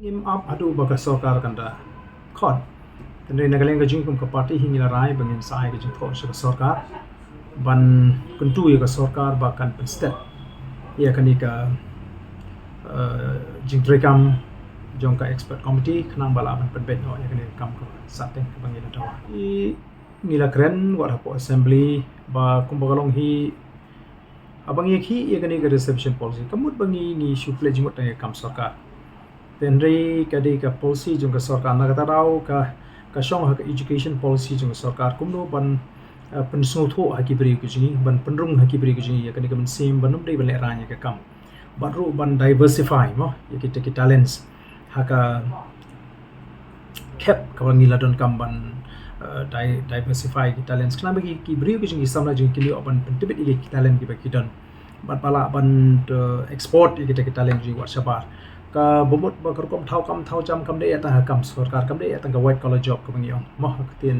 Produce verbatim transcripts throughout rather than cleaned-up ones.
Im ap haduh ba ka sorkar kan da khot. Tynrai na ka liang ka jong ngi kum ka party hi ngi la rai ba ngin sa ai ka jingthoh sha ka sorkar ban kyntu ïa ka sorkar ba kan pynstet ïa kane ka, eh, jingtreikam jong ka expert committee khnang ba lah ban pynbeit noh ïa kane ka kam ka sahteng kaba ngi la dawa. Ngi la kren wat hapoh assembly ba kumba ka long hi, haba ngi ïakhih ïa kane ka reservation policy, ka mut ba ngi, ngi shu plie jingmut tang ïa ka kam sorkar. Tynrai ka dei ka policy jong ka sorkar, na kata daw ka, ka shong ha ka education policy jong ka sorkar kumno ban, eh, pynsngewthuh ha ki briew ki jong ngi, ban pynrung ha ki briew ki jong ngi ïa kane ka mynsiem ban ym dei ban lehraiñ ïa ka kam. Bad ruh ban diversify mo ïa kita ki talents ha ka khep kaba ngi la donkam ban, eh, di-, diversify ki talents. Khnang ba ki, ki briew ki jong ngi samla jong ngi kin ïoh ban pyntbit ïa ki talent kiba ki don. Bad ba lah ban, eh, export ïa kita ki talent jong ngi wat shabar. Kaba mut ba ka rukom thaw kam thaw jam kam dei ïa tang ha kam sorkar, kam dei ïa tang ka white collar job kaba ngi ong mo ha ka ktien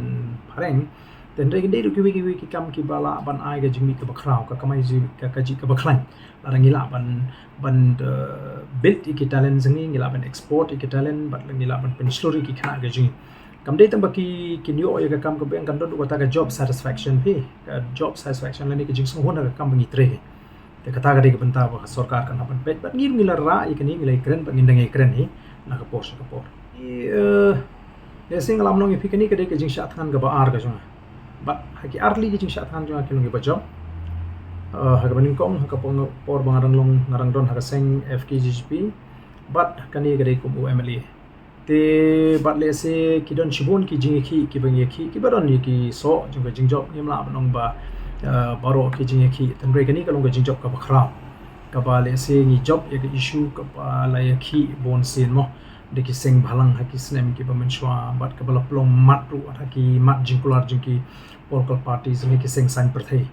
phareng. Tynrai kin dei ruh kiwei kiwei ki kam kiba lah ban ai ka jingmih kaba khraw, ka kamai jingmih ka, ka jingmih kaba khlaiñ. Lada ngi lah ban, ban, eh, build ïa ki talent jong ngi, ngi lah ban export ïa ki talent, bad ngi lah ban pynshlur ïa ki khynnah ka jong ngi. Kam dei tang ba ki, kin ïoh ïa ka kam kaba biang, kan don ruh kata ka job satisfaction phi, ka job satisfaction lane ka jingsngew hun ha ka kam ba ngi trei. Te kata ka dei ka bynta ba ka sorkar kan hap ban peit, bad ngi, ngi la rah ïa kane, ngi la ïakren, bad ngin dang ïakren hi na ka por sha ka por. Ngi, eh, lehse nga lah ban ong ïa phi kane ka dei ka jingshah thngan kaba ar ka jong nga. Bad ha ki ar tylli ki jingshah thngan jong nga ki long kiba jop. Eh, ha kaba nyngkong, ha ka por, por ba nga dang long, nga dang don ha ka seng F K J G P. Bad kane ka dei kum u M L A. Te bad lehse ki don shibun ki jingïakhih kiba ngi ïakhih, kiba don ïa ki soh jong ka jingjop, ngim lah ban ong ba, eh, baroh ki jingïakhih. Tynrai kane ka long ka jingjop kaba khraw, kaba lehse ngi jop ïa ka issue kaba la ïakhih bun sien mo da ki seng bhalang ha ki snem kiba mynshuwa, bad kaba la pynlong mat ruh ha ki mat jingkular jong ki political parties lane ki seng saiñ pyrthei.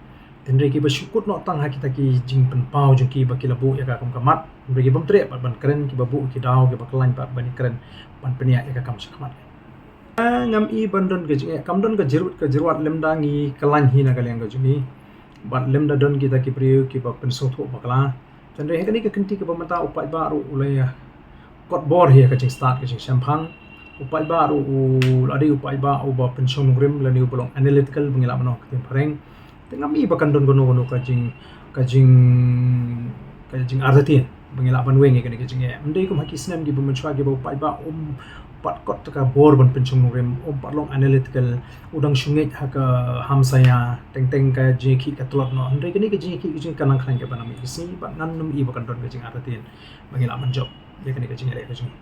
Tynrai kiba shu kut noh tang ha kita ki jingpynpaw jong ki ba ki la buh ïa ka kam ka mat. Tynrai ki bym treh bad ban kren, kiba buh ki daw kiba khlaiñ bad ban kren ban pynïaid ïa ka kam shakhmat. Ah, ngam i ban don ka jingeh, kam don ka jyrwat, ka jyrwat lymda ngi khlaiñ hi na ka liang ka jong ngi. Bad lymda don kita ki briew kiba pynsngewthuh bakla. Tynrai ha kane ka kynti kaba mynta u paidbah ruh u la ïa kot bor hi ha ka jingstad ka jingshemphang. U paidbah ruh u la dei u paidbah uba pynshong nongrim lane uba long analytical ba ngi lah ban ong ha ka ktien phareng. Te ngam i ba kan don kano kano ka jing, ka jing, ka jingartatien ba ngi lah ban weng ïa kane ka jingeh. Ym dei kum ha ki snem kiba mynshuwa kiba u paidbah um pat kot ka bor ban pynshong nongrim, um pat long analytical, u dang shu ngeit ha ka hamsaïa, teng teng ka jingïakhih ka tlot noh. Hynrei kane ka jingïakhih ka jong ngi ka nang khlaiñ kaba nang mih ka sngi, bad ngan ym i ba kan don ka jingartatien ba ngi lah ban jop ïa kane ka jingïaleh ka jong ngi.